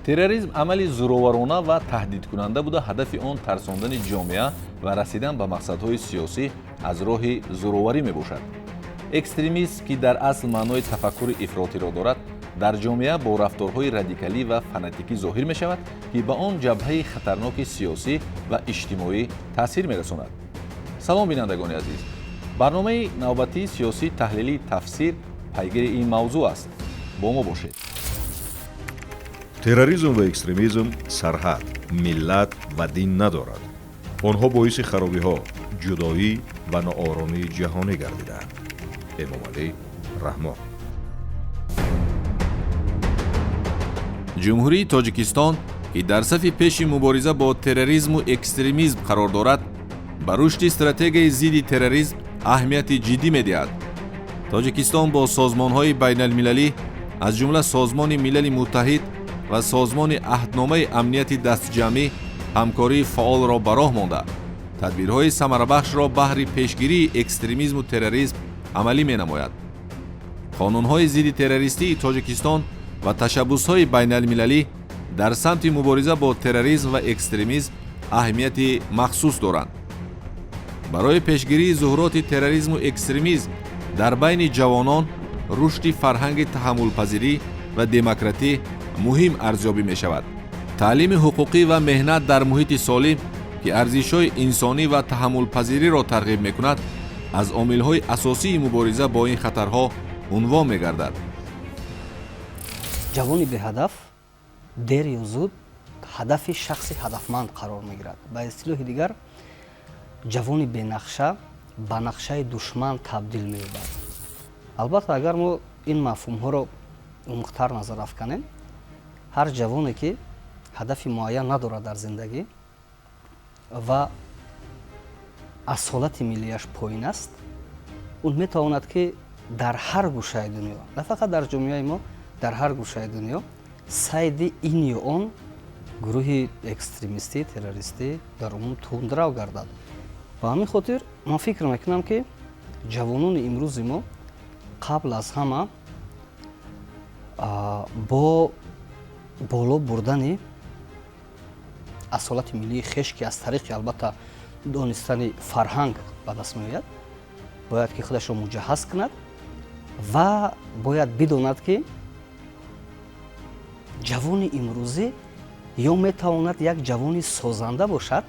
Терроризм амали зӯроварона ва таҳдидкунанда буда, ҳадафи он тарсондани ҷомеа ва расидан ба мақсадҳои сиёсӣ аз роҳи зӯроварӣ мебошад. Экстремизм, ки дар асл маънои тафаккури ифротиро дорад, дар ҷомеа бо рафторҳои радикалӣ ва фанатикӣ зоҳир мешавад, ки ба он ҷабҳаи хатарноки сиёсӣ ва иҷтимоӣ таъсир мерасонад. Салом, бинандагони азиз! Барномаи навбатии сиёсӣ таҳлилии «Тафсир» пайгири ин мавзӯъ аст. Бо мо бошед. Терроризм ва экстремизм сарҳад, миллат ва дин надорад. Онҳо боиси харобиҳо, ҷудоӣ ва нооромии ҷаҳонӣ гардидаанд. Эмомалӣ Раҳмон. Ҷумҳурии Тоҷикистон, ки дар сафи пеши мубориза бо терроризму экстремизм қарор дорад, ба рушди стратегияи зидди терроризм аҳамияти ҷиддӣ медиҳад. Тоҷикистон бо созмонҳои байналмилалӣ, аз ҷумла Созмони Милали Муттаҳид ва Созмони Аҳдномаи Амнияти Дастҷамъӣ, ҳамкории фаъолро ба роҳ монда, тадбирҳои самарабахшро баҳри пешгирии экстремизму терроризм амалӣ менамояд. Қонунҳои зидди террористии Тоҷикистон ва ташаббусҳои байналмилалӣ дар самти мубориза бо терроризм ва экстремизм аҳамияти махсус доранд. Барои пешгирии зуҳуроти терроризму экстремизм дар байни ҷавонон, рушди фарҳанги таҳаммулпазирӣ ва демократӣ муҳим арзёбӣ мешавад. Таълими ҳуқуқӣ ва меҳнат дар муҳити солим, ки арзишҳои инсонӣ ва таҳаммулпазириро тарғиб мекунад, аз омилҳои асосии мубориза бо ин хатарҳо унвон мегардад. Ҷавони беҳадаф дер ё зуд ҳадафи шахси ҳадафманд қарор мегирад. Ба истилоҳи дигар, ҷавони бенақша ба нақшаи душман табдил меёбад. Албатта, агар мо ин мафҳумҳоро умуқтар назар афканем, ҳар ҷавоне, ки ҳадафи муайян надорад дар зиндагӣ ва асолати миллияш поин аст, ӯ метавонад, ки дар ҳар гӯшаи дунё, на фақат дар ҷомеаи мо, дар ҳар гӯшаи дунё сайди ин ё он гурӯҳи экстремистӣ, террористӣ, дар умум тундрав гардад. Ба ҳамин хотир ман фикр мекунам, ки ҷавонони имрӯзи мо қабл аз ҳама бо боло бурдани асолати миллии хеш, ки аз тариқи, албатта, донистани фарҳанг ба даст меояд, бояд ки худашро муҷаҳҳаз кунад ва бояд бидонад, ки ҷавони имрӯзӣ ё метавонад як ҷавони созанда бошад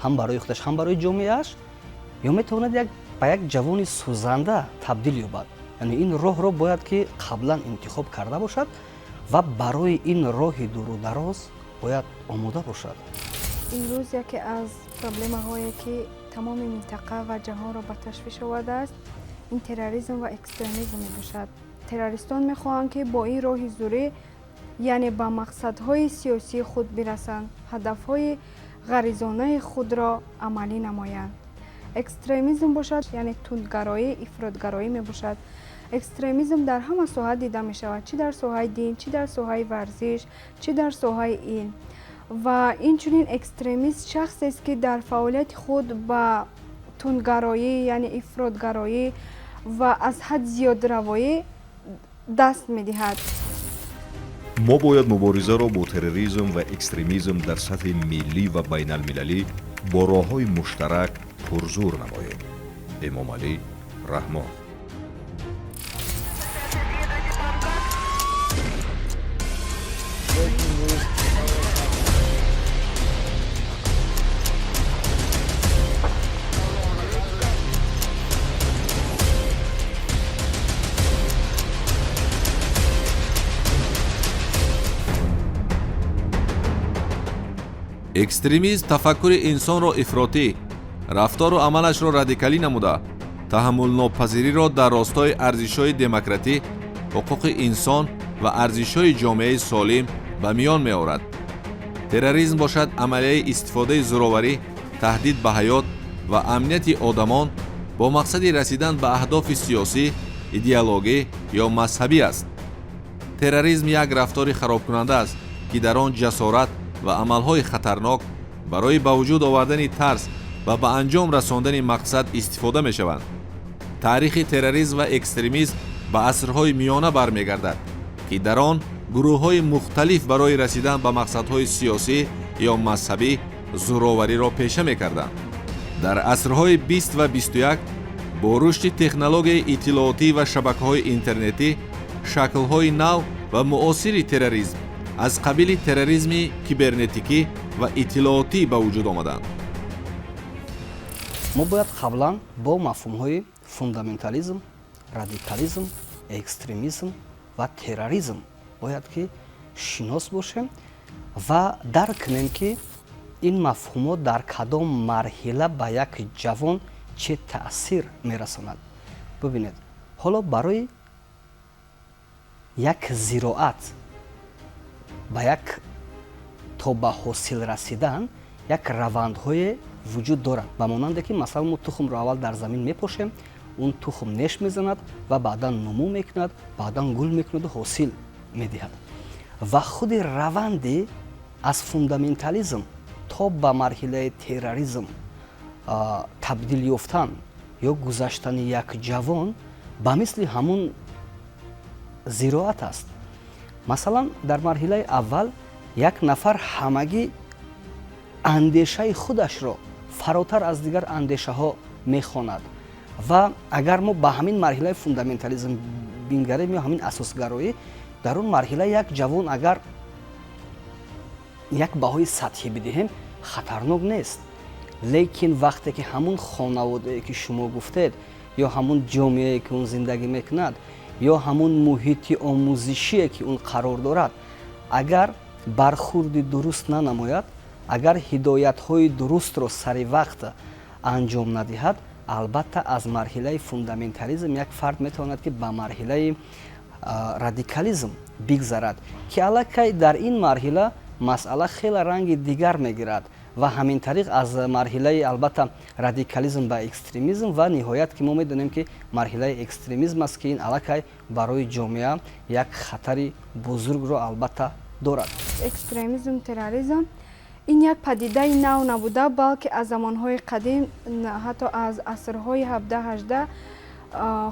ҳам барои худаш, ҳам барои ҷомеааш, ё метавонад ба як ҷавони сӯзанда табдил ёбад. Яъне ин роҳро бояд ки қаблан интихоб карда бошад ва барои ин роҳи дуру дароз бояд омода бошад. Имрӯз яке аз проблемаҳое, ки тамоми минтақа ва ҷаҳонро ба ташвиш овардааст, ин терроризм ва экстремизм мебошад. Террористон мехоҳанд, ки бо ин роҳи зӯрӣ, яъне ба мақсадҳои сиёсии худ бирасанд, ҳадафҳои ғаризонаи худро амалӣ намоянд. Экстремизм бошад, яъне тундгароӣ, ифротгароӣ мебошад. Экстремизм дар ҳама соҳа дида мешавад: чӣ дар соҳаи дин, чӣ дар соҳаи варзиш, чӣ дар соҳаи илм. Ва инчунин экстремист шахсест, ки дар фаъолияти худ ба тундгароӣ, яъне ифротгароӣ ва аз ҳад зиёдравоӣ даст медиҳад. Мо бояд муборизаро бо терроризм ва экстремизм дар сатҳи миллӣ ва байналмилалӣ бо роҳҳои муштарак пурзӯр намоем. Эмомалӣ Раҳмон. Экстремизм тафаккури инсонро ифротӣ, рафтору амалашро радикалӣ намуда, таҳаммулнопазириро дар ростои арзишҳои демократӣ, ҳуқуқи инсон ва арзишҳои ҷомеаи солим ба миён меорад. Терроризм бошад, амалияи истифодаи зӯроварӣ, таҳдид ба ҳаёт ва амнияти одамон бо мақсади расидан ба аҳдофи сиёсӣ, идеологӣ ё мазҳабӣ аст. Терроризм як рафтори харобкунанда аст, ки дар он ҷасорат ва амалҳои хатарнок барои ба вуҷуд овардани тарс ва ба анҷом расондани мақсад истифода мешаванд. Таърихи терроризм ва экстремизм ба асрҳои миёна бармегардад, ки дар он Гурӯҳҳои мухталиф барои расидан ба мақсадҳои сиёсӣ ё мазҳабӣ зӯровариро пеша мекарданд. Дар асрҳои 20 ва 21 бо рушди технологияи иттилоотӣ ва шабакаҳои интернетӣ шаклҳои нав ва муосири терроризм аз қабили терроризми кибернетикӣ ва иттилоотӣ ба вуҷуд омаданд. Мо бояд қаблан бо мафҳумҳои фундаментализм, радикализм, экстремизм ва терроризм бояд ки шинос бошем ва дарк кунем, ки ин мафҳумҳо дар кадом марҳила ба як ҷавон чӣ таъсир мерасонад. Бубинед, ҳоло барои як зироат ба як то ба ҳосил расидан як равандҳое вуҷуд дорад, ба монанде ки, масалан, мо тухмро аввал дар замин мепошем, он тухм неш мезанад ва баъдан нумӯ мекунад, баъдан гул мекунаду ҳосил медиҳад. Ва худи раванди аз фундаментализм то ба марҳилаи терроризм табдил ёфтан ё гузаштани як ҷавон ба мисли ҳамун зироат аст. Масалан, дар марҳилаи аввал як нафар ҳамагӣ андешаи худашро фаротар аз дигар андешаҳо мехонад. Ва агар мо ба ҳамин марҳилаи фундаментализм бингарем ё ҳамин асосгароӣ, дар он марҳила як ҷавон агар як баҳои сатҳӣ бидиҳем, хатарнок нест. Лекин вақте ки ҳамун хонаводае, ки шумо гуфтед, ё ҳамун ҷомеае, ки он зиндагӣ мекунад, ё ҳамун муҳити омӯзишие, ки он қарор дорад, агар бархурди дуруст нанамояд, агар ҳидоятҳои дурустро сари вақт анҷом надиҳад, албатта, аз марҳилаи фундаментализм як фард метавонад, ки ба марҳилаи радикализм бигзарад, ки аллакай дар ин марҳила масъала хеле ранги дигар мегирад. Ва ҳамин тариқ аз марҳилаи, албатта, радикализм ба экстремизм ва ниҳоят, ки мо медонем, ки марҳилаи экстремизм аст, ки ин аллакай барои ҷомеа як хатари бузургро, албатта, дорад. Экстремизм, терроризм ин як падидаи нав набуда, балки аз замонҳои қадим, ҳатто аз асрҳои 17-18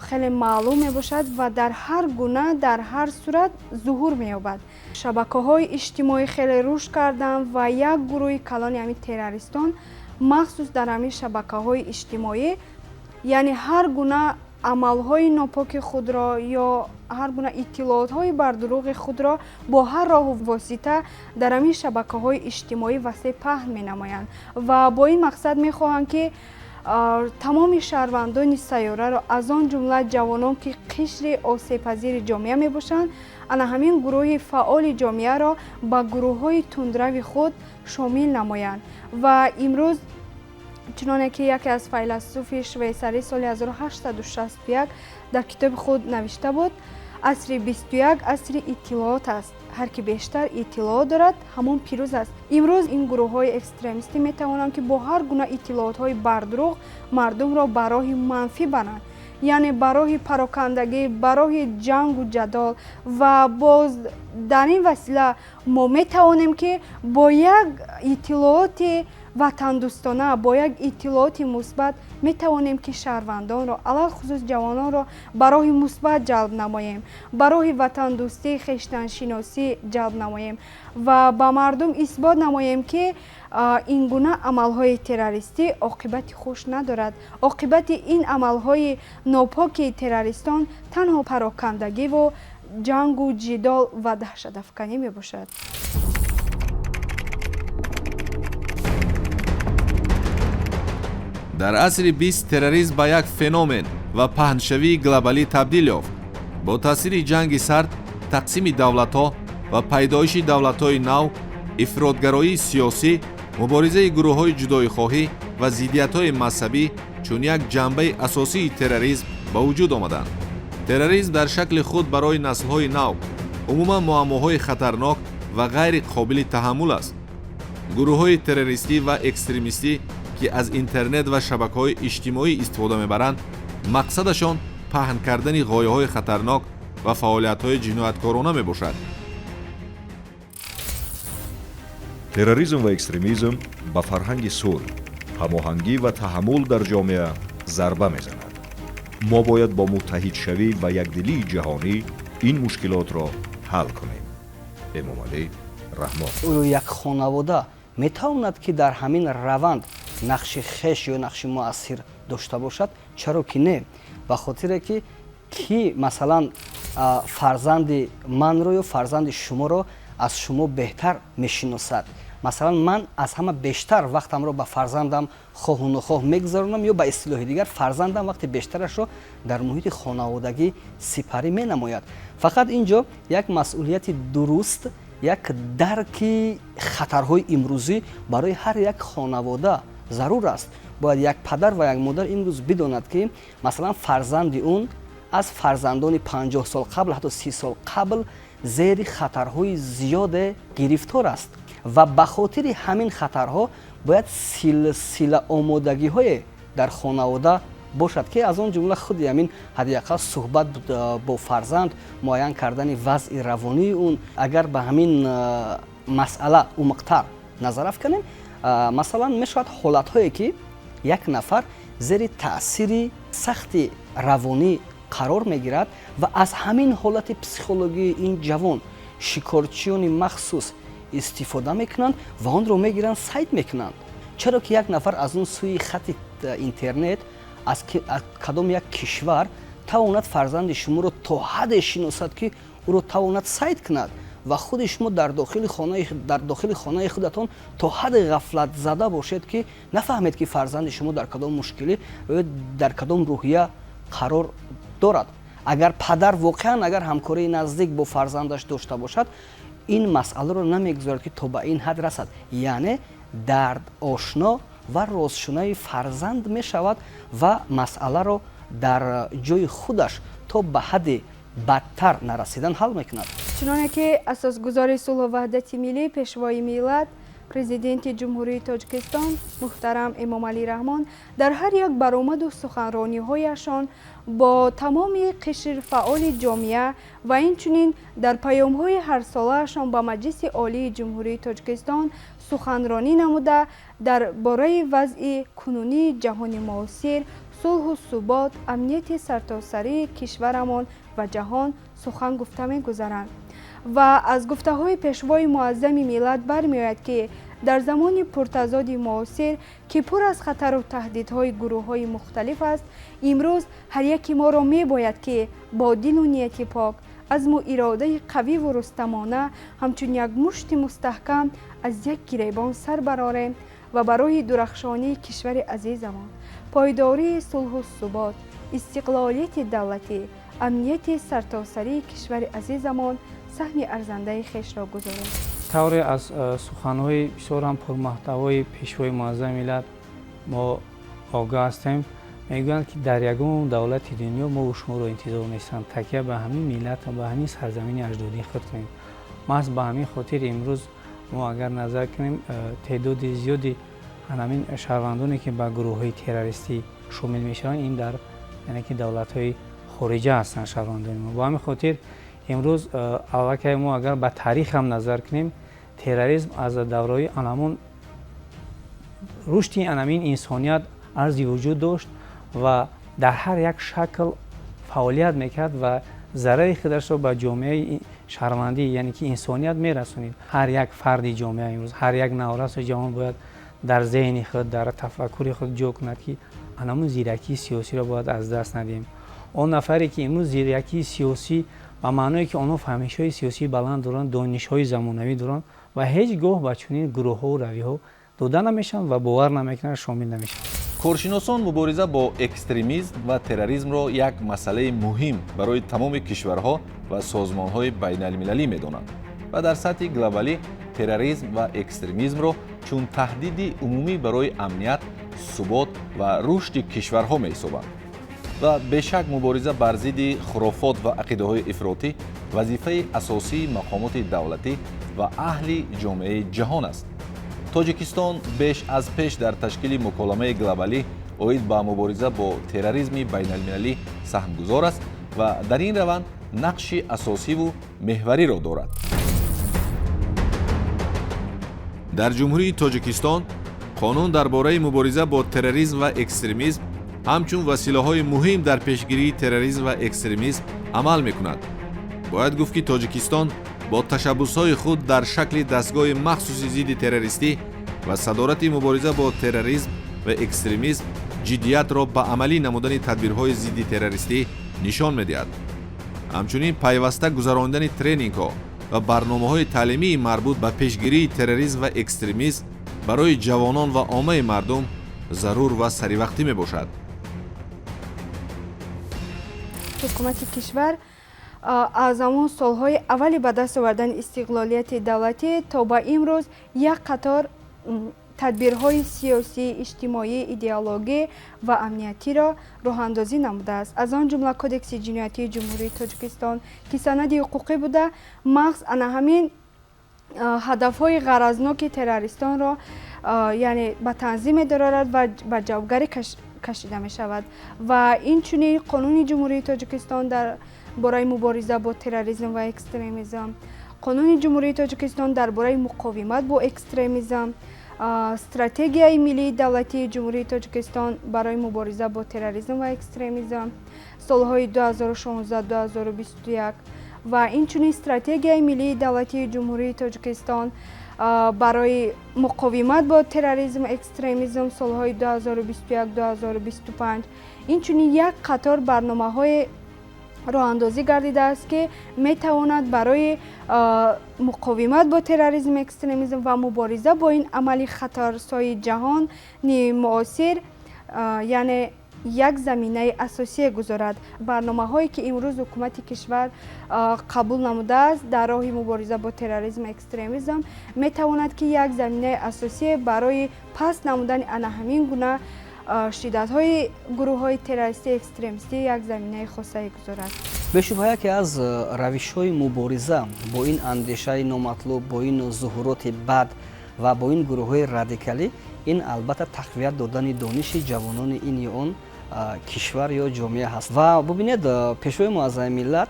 хеле маълум мебошад ва дар ҳар гуна, дар ҳар сурат зуҳур меёбад. Шабакаҳои иҷтимоӣ хеле рушд карданд ва як гурӯҳи калони ҳамин террористон махсус дар ҳамин шабакаҳои иҷтимоӣ, яъне ҳар гуна амалҳои нопоки худро ё ҳар гуна иттилоотҳои бардурӯғи худро бо ҳар роҳу восита дар ҳамин шабакаҳои иҷтимоӣ васеъ паҳн менамоянд ва бо ин мақсад мехоҳанд, ки тамоми шаҳрвандони сайёраро, аз он ҷумла ҷавонон, ки қишри осебпазири ҷомеа мебошанд, ана ҳамин гурӯҳи фаъоли ҷомеаро ба гурӯҳҳои тундрави худ шомил намоянд. Ва имрӯз, чуноне ки яке аз файласуфи швейсарӣ соли 1861 дар китоби худ навишта буд, асри 21 асри иттилоот аст, ҳар ки бештар иттилоот дорад, ҳамон пирӯз аст. Имрӯз ин гурӯҳҳои экстремистӣ метавонанд, ки бо ҳар гуна иттилоотҳои бардурӯғ мардумро ба роҳи манфӣ баранд, яъне ба роҳи парокандагӣ, ба роҳи ҷангу ҷадол. Ва боз дар ин васила мо метавонем, ки бо як иттилооти ватандӯстона, бо як иттилооти мусбат метавонем, ки шаҳрвандонро, алалхусус ҷавононро ба роҳи мусбат ҷалб намоем, ба роҳи ватандӯстӣ, хештаншиносӣ ҷалб намоем ва ба мардум исбот намоем, ки ин гуна амалҳои террористӣ оқибати хуш надорад. Оқибати ин амалҳои нопоки террористон танҳо парокандагиву ҷангу ҷидол ва даҳшатафканӣ мебошад. Дар асри 20 терроризм ба як феномен ва паҳншавии глобалӣ табдил ёфт. Бо таъсири ҷанги сард, тақсими давлатҳо ва пайдоиши давлатҳои нав, ифротгароии сиёсӣ, муборизаи гурӯҳҳои ҷудоихоҳӣ ва зиддиятҳои мазҳабӣ чун як ҷанбаи асосии терроризм ба вуҷуд омаданд. Терроризм дар шакли худ барои наслҳои нав умуман муаммоҳои хатарнок ва ғайри қобили таҳаммул аст. Гурӯҳҳои террористӣ ва экстремистӣ, ки аз интернет ва шабакаҳои иҷтимоӣ истифода мебаранд, мақсадашон паҳн кардани ғояҳои хатарнок ва фаъолиятҳои ҷинояткорона мебошад. Терроризм ва экстремизм ба фарҳанги сулҳ, ҳамоҳангӣ ва таҳаммул дар ҷомеа зарба мезанад. Мо бояд бо муттаҳидшавӣ ва якдилии ҷаҳонӣ ин мушкилотро ҳал кунем. Эмомалӣ Раҳмон. Оё як хонавода метавонад, ки дар ҳамин раванд нақши хеш ё нақши муассир дошта бошад? Чаро ки не? Ба хотире ки масалан, фарзанди манро ё фарзанди шуморо аз шумо беҳтар мешиносад. Масалан, ман аз ҳама бештар вақтамро ба фарзандам хоҳу нохоҳ мегузаронам ё, ба истилоҳи дигар, фарзандам вақти бештарашро дар муҳити хонаводагӣ сипарӣ менамояд. Фақат ин ҷо як масъулияти дуруст, як дарки хатарҳои имрӯзӣ барои ҳар як хонавода зарур аст. Бояд як падар ва як модар имрӯз бидонад, ки масалан, фарзанди он аз фарзандони 50 сол қабл, ҳатто 30 сол қабл зери хатарҳои зиёде гирифтор аст ва ба хотири ҳамин хатарҳо бояд силсила омодагиҳое дар хонавода бошад, ки аз он ҷумла худи ҳамин ҳадди ақал суҳбат бо фарзанд, муайян кардани вазъи равонии он. Агар ба ҳамин масъала умқтар назар афканем, масалан, мешавад ҳолатҳое, ки як нафар зери таъсири сахти равонӣ қарор мегирад ва аз ҳамин ҳолати психологии ин ҷавон шикорчиёни махсус истифода мекунанд ва онро мегиранд, сайд мекунанд. Чаро ки як нафар аз он сӯи хати интернет, аз кадом як кишвар тавонад фарзанди шуморо то ҳадде шиносад, ки ӯро тавонад сайд кунад, ва худи шумо дар дохили хонаи худатон то ҳадде ғафлатзада бошед, ки нафаҳмед, ки фарзанди шумо дар кадом мушкилӣ ё дар кадом рӯҳия қарор дорад. Агар падар воқеан агар ҳамкории наздик бо фарзандаш дошта бошад, ин масъаларо намегузорад, ки то ба ин ҳад расад, яъне дард ошно ва розшунави фарзанд мешавад ва масъаларо дар ҷои худаш то ба ҳадди бадтар нарасидан ҳал мекунад. Чуноне ки асосгузори сулҳу ваҳдати миллӣ, Пешвои миллат, Президенти Ҷумҳурии Тоҷикистон муҳтарам Эмомалӣ Раҳмон дар ҳар як баромаду суханрониҳояшон бо тамоми қишри фаъоли ҷомеа ва инчунин дар паёмҳои ҳарсолаашон ба Маҷлиси Олии Ҷумҳурии Тоҷикистон суханронӣ намуда, дар бораи вазъи кунунии ҷаҳони муосир, сулҳу субот, амнияти сартосарии кишварамон ва ҷаҳон сухан гуфта мегузаранд. Ва аз гуфтаҳои Пешвои муаззами миллат бармеояд, ки дар замони пуртазоди муосир, ки пур аз хатару таҳдидҳои гурӯҳҳои мухталиф аст, имрӯз ҳар яки моро мебояд, ки бо дилу нияти пок, азму иродаи қавиву рустамона, ҳамчун як мушти мустаҳкам аз як гиребон сар барорем ва барои дурахшонии кишвари азизамон, пойдории сулҳу субот, истиқлолияти давлатӣ, амнияти сартосарии кишвари азизамон саҳми арзандаи хешро гузорем. Тавре аз суханҳои бисёрам пурмуҳтавои Пешвои муаззами миллат мо огаҳ ҳастем, мегӯянд, ки дар ягон давлати дунё мо шуморо интизор нестанд, такя ба ҳамин миллат ва ба ҳамин сарзамини аҷдодии худ кунем. Маҳз ба ҳамин хотир имрӯз мо агар назар кунем, теъдоди зиёди ҳамин шаҳрвандоне, ки ба гурӯҳҳои террористӣ шомил мешаванд, ин дар, яъне ки, давлатҳои хориҷа ҳастанд шаҳрвандони мо. Ба ҳамин хотир имрӯз аллакай мо агар ба таърих ҳам назар кунем, терроризм аз давраи анамон рушди анамин инсоният арзи вуҷуд дошт ва дар ҳар як шакл фаъолият мекард ва зарари худашро ба ҷомеаи шаҳрвандӣ, яъне ки инсоният, мерасонид. Ҳар як фарди ҷомеа имрӯз, ҳар як наврасу ҷавон бояд дар зеҳни худ, дар тафаккури худ ҷо кунад, ки анамун зиракии сиёсиро бояд аз даст надиҳем. Он нафаре, ки имрӯз зиракии сиёсӣ, ба маъное ки онҳо фаҳмишҳои сиёсии баланд доранд, донишҳои замонавӣ доранд ва ҳеҷ гоҳ ба чунин гурӯҳҳову равиҳо дода намешаванд ва бовар намекунанд, шомил намешаванд. Коршиносон мубориза бо экстремизм ва терроризмро як масъалаи муҳим барои тамоми кишварҳо ва созмонҳои байналмилалӣ медонанд ва дар сатҳи глобалӣ терроризм ва экстремизмро чун таҳдиди умумӣ барои амният, субот ва рушди кишварҳо меҳисобанд. Ва бешак, мубориза бар зидди хурофот ва ақидаҳои ифротӣ вазифаи асосии мақомоти давлатӣ ва аҳли ҷомеаи ҷаҳон аст. Тоҷикистон беш аз пеш дар ташкили муколамаи глобалӣ оид ба мубориза бо терроризми байналмилалӣ саҳмгузор аст ва дар ин раванд нақши асосиву меҳвариро дорад. Дар Ҷумҳурии Тоҷикистон қонун дар бораи мубориза бо терроризм ва экстремизм ҳамчун василаҳои муҳим дар пешгирии терроризм ва экстремизм амал мекунад. Бояд гуфт, ки Тоҷикистон Бо ташаббусҳои худ дар шакли дастгоҳи махсуси зидди террористӣ ва садорати мубориза бо терроризм ва экстремизм ҷиддиятро ба амалӣ намудани тадбирҳои зидди террористӣ нишон медиҳад. Ҳамчунин пайваста гузарондани тренингҳо ва барномаҳои таълимии марбут ба пешгирии терроризм ва экстремизм барои ҷавонон ва оммаи мардум зарур ва саривақтӣ мебошад. Ҳукумати кишвар аз ҳамон солҳои аввали ба даст овардани истиқлолияти давлатӣ то ба имрӯз як қатор тадбирҳои сиёсӣ, иҷтимоӣ, идеологӣ ва амниятиро роҳандозӣ намудааст. Аз он ҷумла Кодекси ҷиноятии Ҷумҳурии Тоҷикистон, ки санади ҳуқуқӣ буда, маҳз ана ҳамин ҳадафҳои ғаразноки террористонро, яъне ба танзим медорад ва ба ҷавобгарӣ кашида мешавад. Ва инчунин Қонуни Ҷумҳурии Тоҷикистон дар бораи мубориза бо терроризм ва экстремизм, Қонуни Ҷумҳурии Тоҷикистон дар бораи муқовимат бо экстремизм, Стратегияи миллии давлатии Ҷумҳурии Тоҷикистон барои мубориза бо терроризм ва экстремизм солҳои 2016-2021 ва инчунин Стратегияи миллии давлатии Ҷумҳурии Тоҷикистон барои муқовимат бо терроризм, экстремизм солҳои 2021-2025, инчунин як қатор барномаҳои роҳандозӣ гардидааст, ки метавонад барои муқовимат бо терроризм, экстремизм ва мубориза бо ин амали хатарсои ҷаҳони муосир, яъне як заминаи асосие гузорад. Барномаҳое, ки имрӯз ҳукумати кишвар қабул намудааст дар роҳи мубориза бо терроризм, экстремизм, метавонад, ки як заминаи асосие барои паст намудани ана ҳамин гуна шиддатҳои гурӯҳҳои террористӣ, экстремистӣ як заминаи хосае гузорад. Бешубҳа, яке аз равишҳои мубориза бо ин андешаи номатлуб, бо ин зуҳуроти бад ва бо ин гурӯҳҳои радикалӣ, ин албатта тақвият додани дониши ҷавонони ин ё он кишвар ё ҷомеа ҳаст. Ва бубинед, Пешвои муаззами миллат,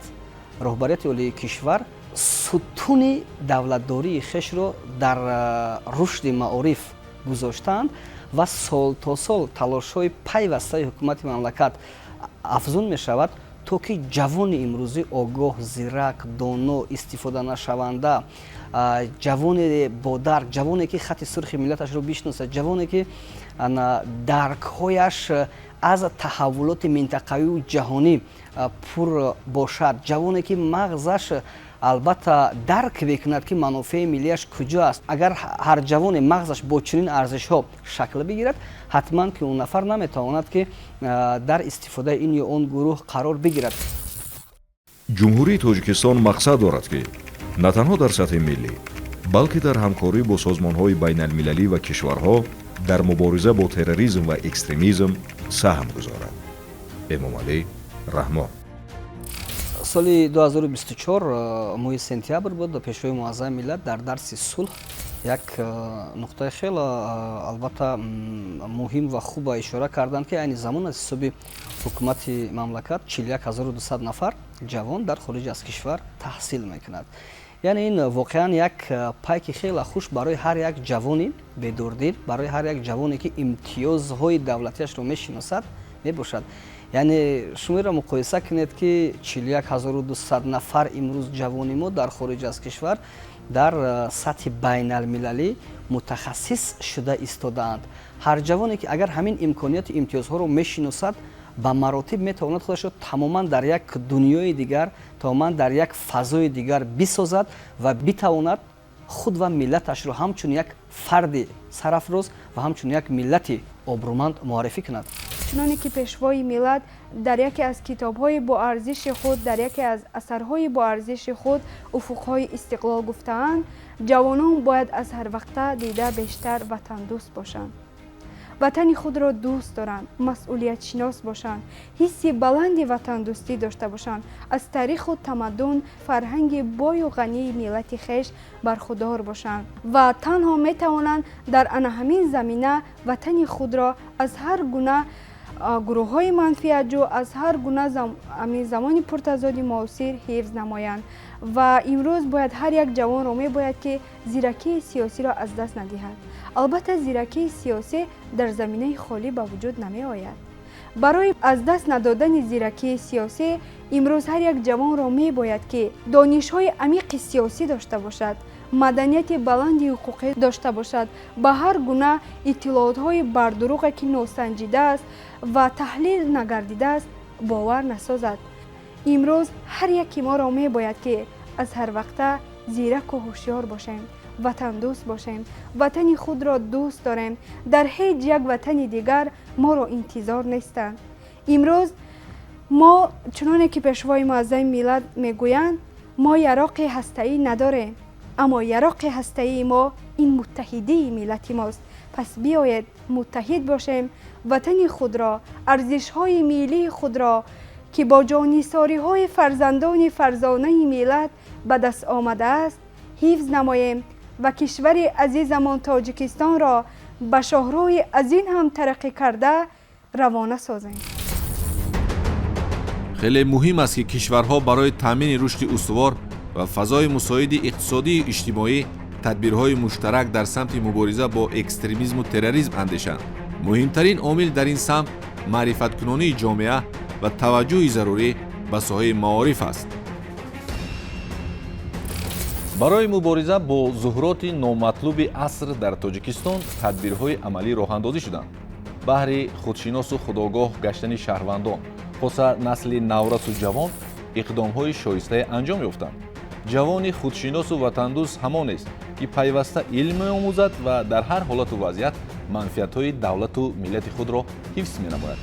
роҳбарияти олии кишвар сутуни давлатдории хешро дар рушди маориф гузоштаанд ва сол то сол талошҳои пайвастаи ҳукумати мамлакат афзун мешавад, то ки ҷавони имрӯзӣ огоҳ, зирак, доно, истифоданашаванда, ҷавоне бодарк, ҷавоне, ки хати сурхи миллаташро бишносад, ҷавоне, ки даркҳояш аз таҳаввулоти минтақавию ҷаҳонӣ пур бошад, ҷавоне, ки мағзаш албатта дарк мекунад, ки манофеи миллиаш куҷо аст. Агар ҳар ҷавоне мағзаш бо чунин арзишҳо шакл бигирад, ҳатман ки он нафар наметавонад, ки дар истифодаи ин ё он гурӯҳ қарор бигирад. Ҷумҳурии Тоҷикистон мақсад дорад, ки на танҳо дар сатҳи миллӣ, балки дар ҳамкорӣ бо созмонҳои байналмилалӣ ва кишварҳо дар мубориза бо терроризм ва экстремизм саҳм гузорад. Эмомалӣ Раҳмон. Соли 2024 моҳи сентябр буд, Пешвои муаззами миллат дар дарси сулҳ як нуқтаи хеле албатта муҳим ва хуба ишора карданд, ки айни замон аз ҳисоби ҳукумати мамлакат 41 200 нафар ҷавон дар хориҷ аз кишвар таҳсил мекунад. Яъне ин воқеан як пайки хеле хуш барои ҳар як ҷавони бедордил, барои ҳар як ҷавоне, ки имтиёзҳои давлатиашро мешиносад, мебошад. Яъне шуморо муқоиса кунед, ки 41 200 нафар имрӯз ҷавони мо дар хориҷ аз кишвар дар сатҳи байналмилалӣ мутахассис шуда истодаанд. Ҳар ҷавоне, ки агар ҳамин имконияти имтиёзҳоро мешиносад, ба маротиб метавонад худашро тамоман дар як дунёи дигар, тамоман дар як фазои дигар бисозад ва битавонад худ ва миллаташро ҳамчун як фарди сарафроз ва ҳамчун як миллати обрӯманд муаррифӣ кунад. Чуноне ки Пешвои миллат дар яке аз китобҳои боарзиши худ, дар яке аз асарҳои боарзиши худ «Уфуқҳои истиқлол» гуфтаанд, ҷавонон бояд аз ҳарвақта дида бештар ватандӯст бошанд, ватани худро дӯст доранд, масъулиятшинос бошанд, ҳисси баланди ватандӯстӣ дошта бошанд, аз таъриху тамаддун, фарҳанги бою ғании миллати хеш бархудор бошанд ва танҳо метавонанд дар ана ҳамин замина ватани худро аз ҳар гуна гурӯҳҳои манфиатҷӯ, аз ҳар гуна ҳамин замони пуртазоди муосир ҳифз намоянд. Ва имрӯз бояд ҳар як ҷавонро мебояд, ки зиракии сиёсиро аз даст надиҳад. Албатта, зиракии сиёсӣ дар заминаи холӣ ба вуҷуд намеояд. Барои аз даст надодани зиракии сиёсӣ имрӯз ҳар як ҷавонро мебояд, ки донишҳои амиқи сиёсӣ дошта бошад, маданияти баланди ҳуқуқӣ дошта бошад, ба ҳар гуна иттилоотҳои бардуруғе, ки носанҷидааст ва таҳлил нагардидааст, бовар насозад. Имрӯз ҳар яки моро мебояд, ки аз ҳар вақта зираку ҳушёр бошем, ватандӯст бошем, ватани худро дӯст дорем. Дар ҳеҷ як ватани дигар моро интизор нестанд. Имрӯз мо, чуноне ки Пешвои муаззами миллат мегӯянд, мо яроқи ҳастаӣ надорем, аммо яроқи ҳастаии мо ин муттаҳидии миллати мост. Пас биёед, муттаҳид бошем, ватани худро, арзишҳои миллии худро, ки бо ҷоннисориҳои фарзандони фарзонаи миллат ба даст омадааст, ҳифз намоем ва кишвари азизамон Тоҷикистонро ба шоҳроҳи аз ин ҳам тараққӣ карда равона созем. Хеле муҳим аст, ки кишварҳо барои таъмини рушди устувор ва фазои мусоиди иқтисодию иҷтимоӣ тадбирҳои муштарак дар самти мубориза бо экстремизму терроризм андешанд. Муҳимтарин омил дар ин самт маърифаткунонии ҷомеа ва таваҷҷӯҳи зарурӣ ба соҳаи маориф аст. Барои мубориза бо зуҳуроти номатлуби аср дар Тоҷикистон тадбирҳои амалӣ роҳандозӣ шуданд. Баҳри худшиносу худогоҳ гаштани шаҳрвандон, хоса насли наврасу ҷавон, иқдомҳои шоистае анҷом ёфтанд. Ҷавони худшиносу ватандӯст ҳамонест, ки пайваста илм меомӯзад ва дар ҳар ҳолату вазъият манфиатҳои давлату миллати худро ҳифз менамояд.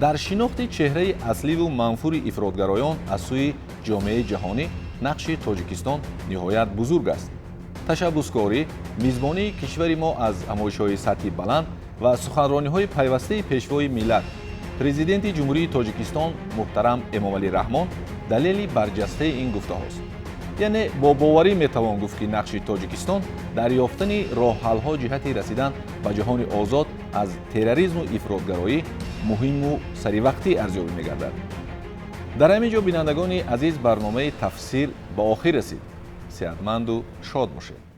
Дар шинохти чеҳраи асливу манфури ифротгароён аз сӯи ҷомеаи ҷаҳонӣ нақши Тоҷикистон ниҳоят бузург аст. Ташаббускорӣ, мизбонии кишвари мо аз ҳамоишҳои сатҳи баланд ва суханрониҳои пайвастаи Пешвои миллат, Президенти Ҷумҳурии Тоҷикистон муҳтарам Эмомалӣ Раҳмон далели барҷастаи ин гуфтаҳост. Яъне бо боварӣ метавон гуфт, ки нақши Тоҷикистон дар ёфтани роҳҳалҳо ҷиҳати расидан ба ҷаҳони озод аз терроризму ифротгароӣ муҳиму саривақтӣ арзёбӣ мегардад. Дар ҳамин ҷо, бинандагони азиз, барномаи «Тафсир» ба охир расид. Сеҳатманду шод бошед.